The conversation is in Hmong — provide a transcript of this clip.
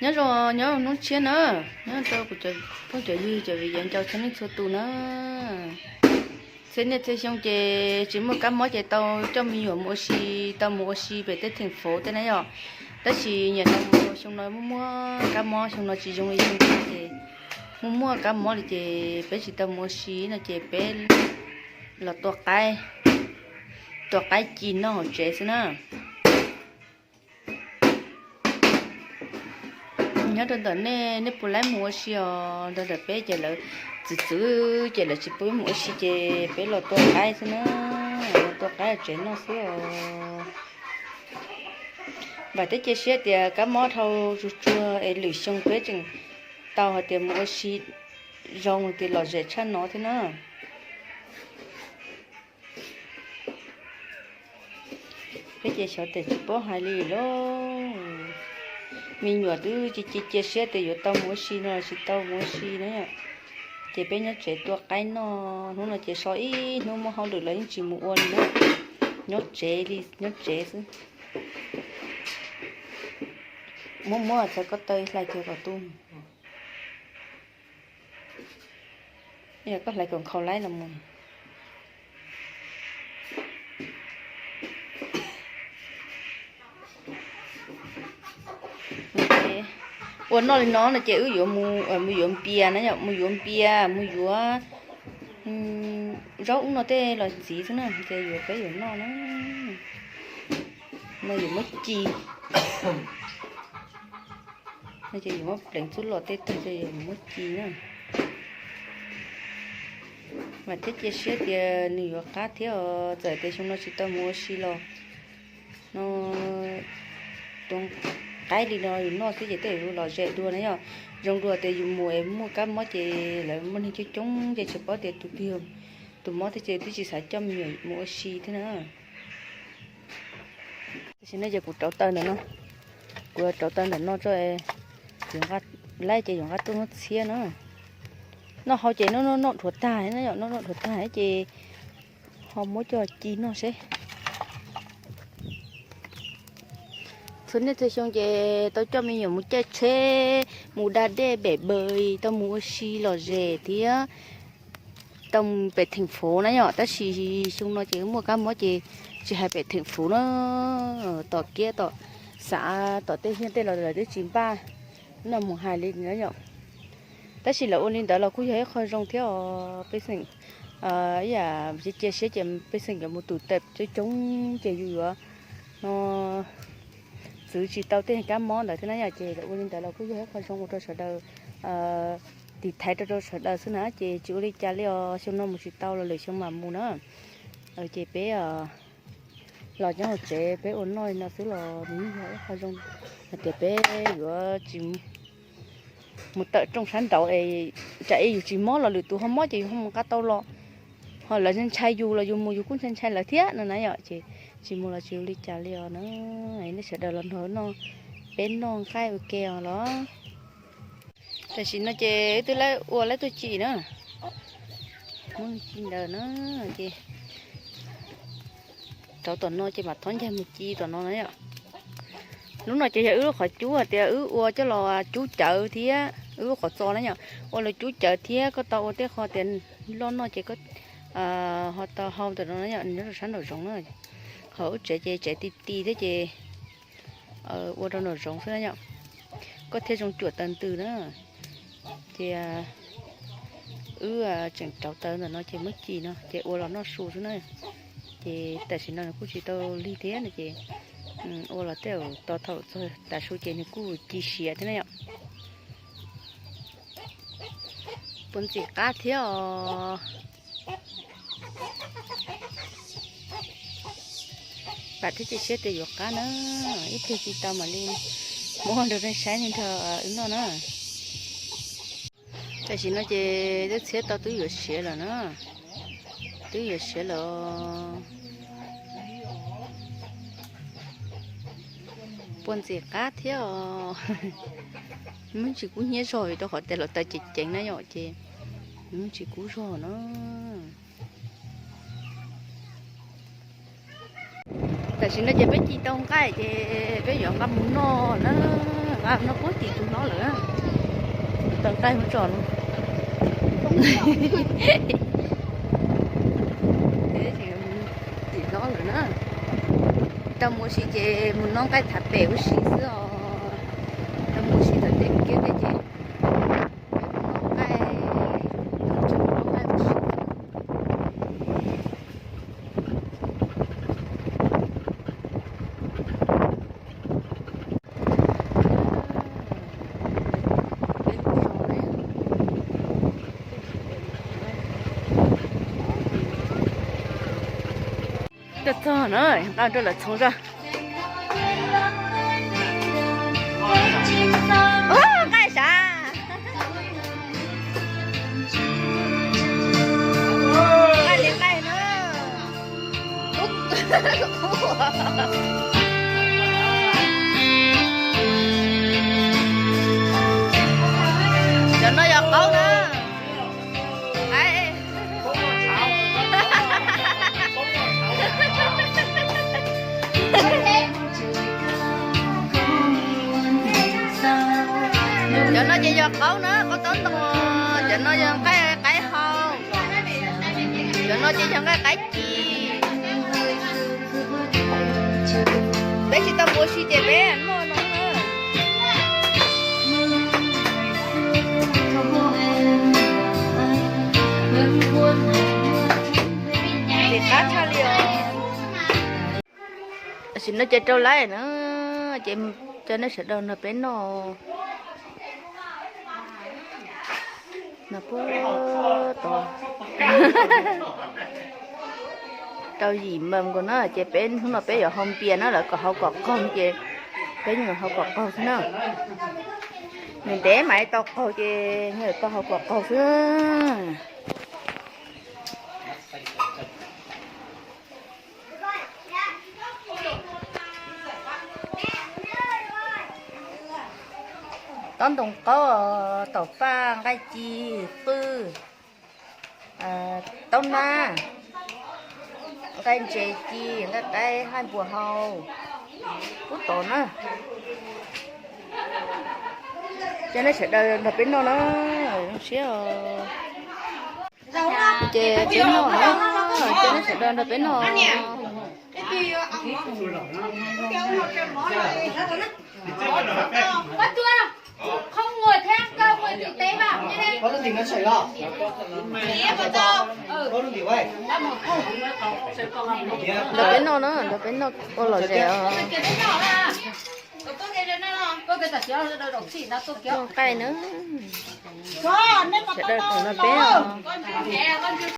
Nyob zoo, nyob zoo hnub tshiab na, nyob rau kuv cov phooj cov ywg cov viv ncaus txhua leej txhua tus na. Txhia niaj txhia xyoo ces tsis muaj kab mob ces tau coj me nyuam mus ua si, tau mus ua si pem tej theem fauv tej na yom. Tab sis nyiam tau mus xyoo no muaj muaj kab mob, xyoo no tsis zoo li xyoo qab ces muaj muaj kab mob li ces peb tsis tau mus ua si no ces peb los tua qaib, tua qaib ci noj hauv tsev xwb na. Nyob rau ntawm nej, nej puas laib mus ua si os? Ntawm peb ces lawv txwv txwv ces lawv tsis pub mus ua si ces peb los tua qaib xwb na, los tua qaib hauv tsev noj xwb os. Vam thiab cia siab tias kab mob dhau tsuag tsuag es lwm xyoo peb tseem tau hais tias mus ua si zoo tias lom zem tshaj no thiab na. Peb ces xyov tias tsis paub hais li lauj. Me nyuam twb cia cia siab tias yuav tau mus ua si no los tsis tau mus ua si na. Ces peb nyob tsev tua qaib noj, hnub no ces so ib hnub muaj hauj lwm los yeej tsis mus ua li na. Nyob tsev li, nyob tsev xwb. Muab muab txhais ko taw hlais kiag kom tu. Yog koj hlais kom nkhaus laib los mus. Ua noj li no no ces wb yuav mus, mus yuav npias na yom, mus yuav npias, mus yuav zaub ub no tej los ntxiv xwb na, ces yuav peb yuav noj na. No yuav muab ci, no ces yuav muab pleev txuj lom tej tag ces yuav muab ci na. Vam thiab cia siab tias nws yuav qab thiab os, txawm tias xyoo no tsis tau mus ua si los no, tua qaib li no yus noj xwb ces tej yus lom zem dua na yom. Zoo dua tias yus mus es muaj kab mob ces lawv muaj neeg coob coob ces tsis paub tias tus twg, tus mob thiab ces twb tsis xav coj me nyuam mus ua si thiab na. Tam sim no ces kuv rauv taws ntawm no, kuv rauv taws ntawm no tso, laib ces yuav nqa tuaj muab txhiab na. Noj hau ces noj noj dhuav tag na yom, noj noj dhuav tag ces ho muab coj ci noj seb. Txhua niaj txhua xyoo ces tau coj me nyuam mus caij tsheb, mus da dej pem pes, tau mus ua si lom zem thiab tau mus pem theem fauv na yom. Tab sis xyoo no ces muaj kab mob ces tsis hais pem theem fauv na, tom kiab tom xav tom tej hiaj tej los lawv twb tsis npaj noj mus hais li na yom. Tab sis lawv ua li ntawd los kuj yog ib qho zoo thiab os pej xeem. Ib yam cia siab ces pej xeem yuav mus tus tawm coob coob ces yus yuav no txwv tsis tau tej kab mob ntawd thiab na yom. Ces lawv ua li ntawd los kuj yog ib qho zoo ua rau sawv daws, tiv thaiv rau rau sawv daws xwb na. Ces tsis ua li cas li os, xyoo no mus tsis tau los lwm xyoo mam mus na. Ces peb los nyob hauv tsev peb ua noj li no xwb los nws yeej yog ib qho zoo hais tias peb yuav tsis mus tawm rooj sab nraud es tsam ib yus tsis mob los lwm tus ho mob ces yus ho mus nqa tau los, ho lawv ntshai yus los yus mus yus kuj ntshai ntshai lawv thiab no na yom. Ces tsis mus los tsis ua li cas li os na. Nej sawv daws los nrog noj, peb noj nqaij ua ke os los. Tam sim no ces wb twb ua laib tuaj ci na, muab ci ntawd na, ces rauv tom no ces mam thob ncaig mus ci tom no na yom. Hnub no ces yog wb lub qhov cub hais tias wb ua coj los cub cawv thiab wb lub qhov txos na yom, ua los cub cawv thiab koj tau ua tej qho tias loj noj ces koj ho tau hau ntawm no na yom, nyob rau sab nraum zoov na. Ho wb tsev ces tsev ti ti thiab ces ua rau nraum zoov xwb na yom. Koj thiaj zoo cuam taws ntws na. Ces wb tseem rauv taws ntawm no ces muab ci no ces ua los noj su xwb na. Ces tam sim no nws kuj tsis tau lig thiab no ces ua los tej zaum tos thaum txog tav su ces nws kuj ci siav thiab na yom. Puas ntxim qab thiab os. Vam thiab cia siab tias yuav qab na, ib pliag ci tau mam li muab rau nej saib nrog wb noj na. Tam sim no ces twb txhiab tau twb yuav siav lawm na, twb yuav siav lawm. Puas ntxim qab thiab os. Muaj tsis kub hnyiab zog vim rau qhov tias los taws ceev ceev na yom, ces muaj tsis kub zog na. Tam sim no ces peb ci tau nqaij ces peb yuav nqa mus noj na. Noj puag tim tus hlob lawm, tau nqaij mus tso no. Tim hlob lawm na. Tau mus ua si ces mus noj nqaij tham pem ua si xwb os. Tau mus ua si tham pem kiag tiag ces noj nqaij, noj nqaij ua si. Tuaj txog na, nqa rau lawv txhoov zog. Nqaij sav. Nqaij li nqaij na. Cov no yog qaub na. Cov no ces yog qaub na, qaub tob ntoo. Cov no yog nqaij qaib hau. Cov no ces yog nqaij qaib ci. Peb tsis tau mus ua si ces peb noj no na. Tim qab tshaj li os. Tam sim no ces rau laib na, ces cov nej sawv daws nrog peb noj. No puag tod rau yim npaum nkaus na, ces peb hnub no peb yuav hau npias na, lawv kom hau kom qaug ces peb yeej hau kom qaug xwb na. Ntev ntev mas tau qaug ces tau hau kom qaug xwb. Tob ntoo qaub, taum faj, nqaij ci, qwj, taub nab, nqaij ntses ci, nqaij qaib, nqaij npua hau, puag tod na. Cov nej sawv daws nrog peb noj na, zoo siab os. Ces peb noj, cov nej sawv daws nrog peb noj. Nrog peb noj na, nrog peb noj ua lom zem os. Noj nqaij na. Sawv daws koom nrog peb os.